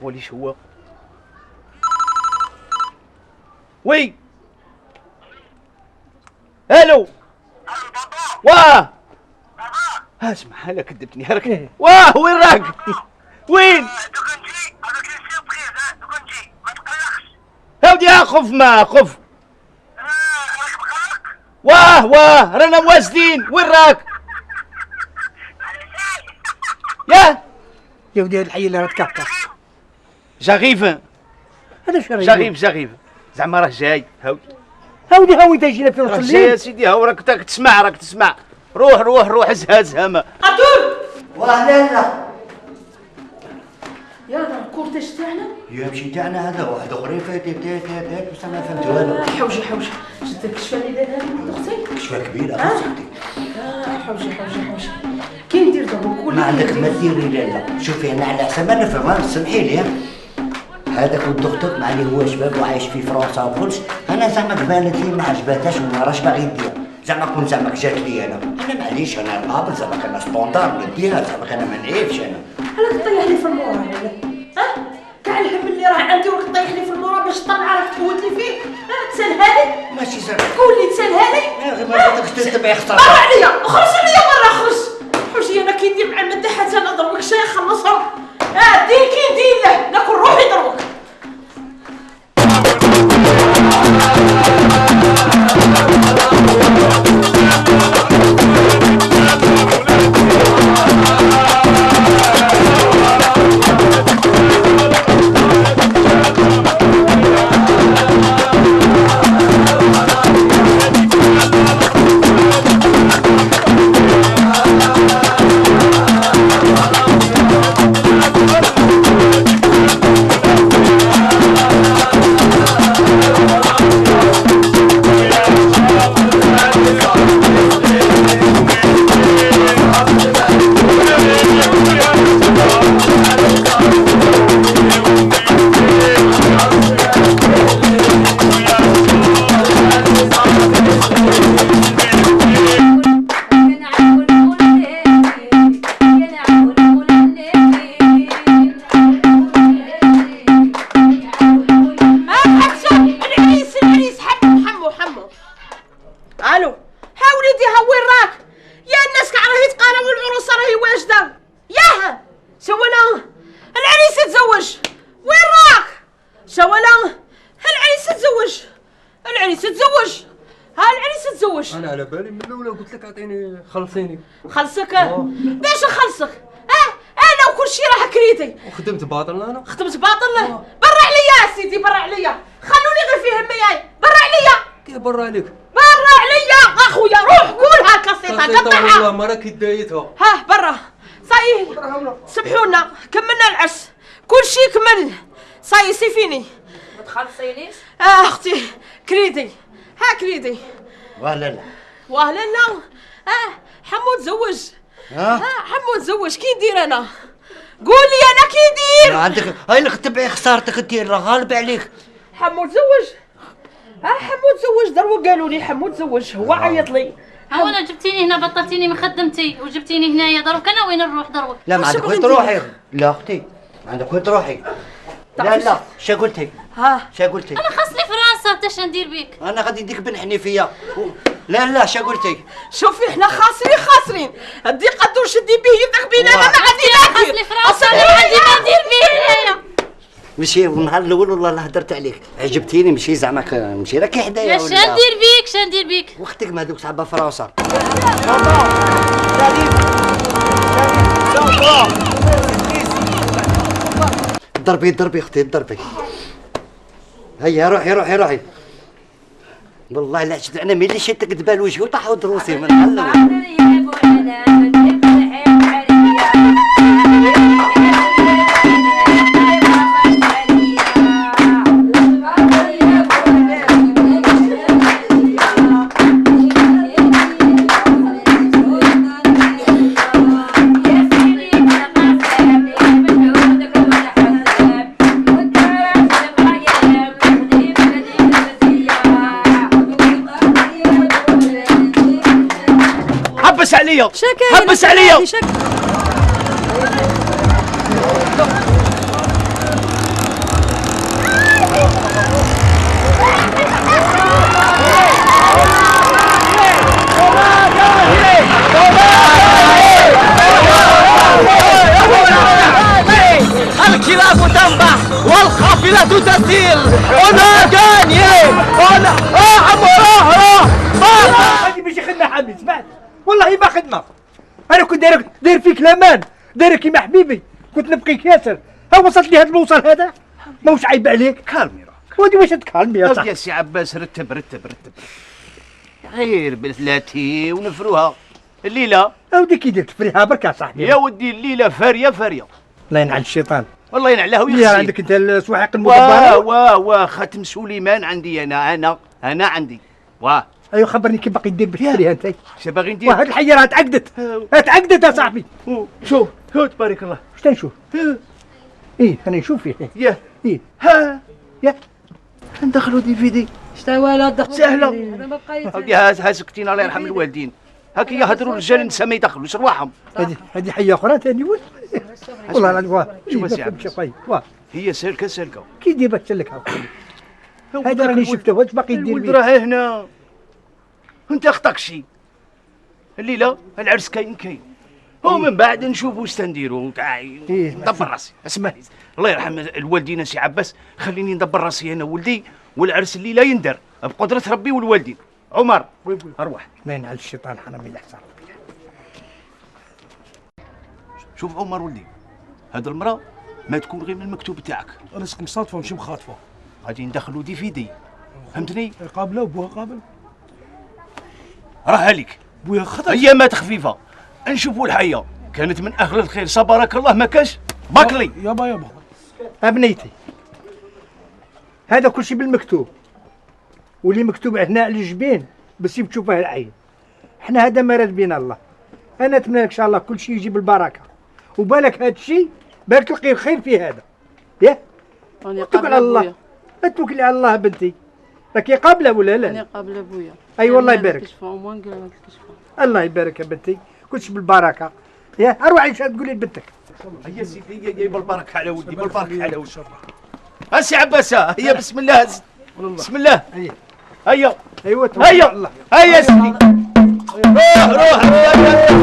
وليش هو؟ oui الو واه اسمع هلا كذبتني هرك واه وين راك؟ وين؟ هاودي خف ما خف واه واه رانا موازدين وين راك؟ يا يا ودي هاد الحية اللي راه تكحكح. j'arrive هذا شو راه j'arrive j'arrive زعما راه جاي. هاودي هاودي هاودي جينا في نص راه جاي يا الليل. سيدي، هاو راك تسمع، راك تسمع. روح روح روح زها زهمه. عبدول واه لا لا يا راه ال cortège تاعنا يا مشي تاعنا هذا واحد اخرين فات فات فات بس ما فهمت والو. حوجي حوجي شفت الكشفه اللي دارها لي اختي؟ كشفه كبيرة اختي. حوجي حوجي حوجي كي ندير دابا كل ما عندك ما ديري. لا لا شوفي انا على حسب ما نفهم، سمحي لي. هذاك ولد اختك مع اللي هو شباب وعايش في فرنسا وكلش، انا زعما بانت لي ما عجباتهاش وما راش باغي يديها. زعما كون زعما جات لي انا، انا معليش انا قابل زعما كان standard نديها، زعما كان ما نعيبش انا. راك طيح لي في ال moral ها؟ كاع الهم اللي راه عندي وراك طيح لي في ال moral باش تطلع راك تفوت لي فيه. ها تسالها لي؟ ماشي زعما قول لي تسالها لي؟ غير ما بغيتكش تتبعي خسارة. برا عليا، اخرج عليا برا، اخرج. حوجي انا كي ندير مع المداحات انا دروك شي نخلصهم. دير كي ندير له ناكل روحي دروك. انا على بالي من الاولى قلت لك اعطيني خلصيني. خلصك؟ باش نخلصك؟ انا وكل شيء راه كريدي. وخدمت باطل انا؟ خدمت باطل؟ برا عليا يا سيدي، برا عليا، خلوني غير في همي. برا عليا. كيف برا عليك؟ برا عليا اخويا، روح قول هاكا السيطه قطعها. والله ما راكي دايتها. ها برا صاي، سمحوا لنا كملنا العرس، كل شيء كمل ça y est c'est fini. ما تخلصينيش؟ اختي كريدي، ها كريدي. واه لا لا واه لا لا. حمو تزوج. حمو تزوج، كي ندير انا؟ قول لي انا كي ندير؟ عندك هاي اللي تبعي خسارتك انت، راه غالب عليك. حمو تزوج. حمو تزوج دروك قالوا لي حمو تزوج، هو عيط لي. هو انا جبتيني هنا بطلتيني من خدمتي وجبتيني هنايا دروك، انا وين نروح دروك؟ لا ما عندك وين تروحي. لا اختي ما عندك وين تروحي. لا لا شا قلتي؟ ها شا قلتي؟ انا خاصني فرنسا انت اش ندير بك؟ انا غادي نديك بالحنيفيه. لا لا شا قلتي؟ شوفي حنا خاسرين خاسرين، الضيقه دور شدي به يدك بينا، انا ما عندي ما ندير. خاصني فرنسا ما عندي ما ندير به هنايا. ماشي النهار الاول والله لا هدرت عليك، عجبتيني. ماشي زعما ماشي راكي حدايا ولا شا ندير بيك؟ شا ندير بيك؟ وقتك ما هذوك صعبة فرنسا. ضربي ضربي اختي ضربي. هيا روحي روحي روحي. والله لا شفت انا ملي شفتك تبان وجهي وطاحوا دروسي من الاول. حبس عليا، حبس عليا. الكلاب تنبح والقافلة تسير. on a gagné، on a عمو روح روح. هذه ماشي خدمة حمي، سمعت؟ والله ما خدمة. انا كنت داير فيك لامان، داير كيما حبيبي، كنت نبقيك ياسر. ها وصلت لي هذا الموصل هذا، ماهوش عيب عليك. calme روحك. ودي واش تكالمي يا صاحبي؟ يا سي عباس رتب رتب رتب، غير بالثلاثي ونفروها الليلة. اودي كي دير تفريها برك يا صاحبي. يا ودي الليلة فاريه فاريه. الله ينعل الشيطان. والله ينعله ويخزيه. يا عندك انت السواحق واه المدبره. واه واه، خاتم سليمان عندي انا انا انا عندي. واه ايوا خبرني كيف باقي دير باش تفريها انت؟ اش باغي ندير؟ وهاد الحية راه تعقدت، تعقدت يا صاحبي. شوف شوف تبارك الله. واش تنشوف؟ ايه انا نشوف فيه. ياه ايه ها ياه ندخلوا DVD شتا دخلوا سهلة. هذا ما بقى هاكي ها سكتينا الله يرحم الوالدين. هاكي يهضروا الرجال النساء ما يدخلوش رواحهم. هذه حيه اخرى ثاني. والله العظيم واه. شوف إيه، أسي ما فهمتش عباس. طيب واه هي سالكة سالكة. كي دير باش تسلكها؟ هذا راني شفته، واش باقي دير الولد بيه؟ راه هنا، انت خطاك شي الليلة العرس كاين كاين، ومن بعد نشوفوا واش تنديروا. إيه، ندبر راسي. اسمع الله يرحم الوالدين سي عباس، خليني ندبر راسي انا ولدي، والعرس الليلة يندر بقدره ربي والوالدين. عمر اروح. الله ينعل الشيطان حرام اللي حصل. شوف عمر ولدي، هاد المراة ما تكون غير من المكتوب تاعك. رزق مصادفة ماشي مخاطفه. غادي ندخلوا DVD، فهمتني؟ قابله وبوها قابل. راه عليك بويا خطر. ايامات خفيفة نشوفوا الحية كانت من اهل الخير تبارك الله، ما كاش باكلي. يابا يابا ابنيتي هذا كل شيء بالمكتوب، واللي مكتوب هنا على الجبين بس تشوفه العين. احنا هذا ما راد بينا الله. انا اتمنى لك ان شاء الله كل شيء يجي بالبركة، وبالك هذا الشيء بالك تلقي الخير في هذا. ياه راني توكل على الله، توكلي على الله بنتي. راكي قابله ولا لا؟ راني قابله بويا. اي والله يبارك. الله يبارك يا بنتي، كلشي بالبركة. يا اروحي اش تقولي لبنتك؟ هيا سيدي، هي بالبركة على ولدي، بالبركة على ولدي. اسي عباسه هيا بسم الله بسم الله. هيا ايوا هيا هيا سيدي، روح روح.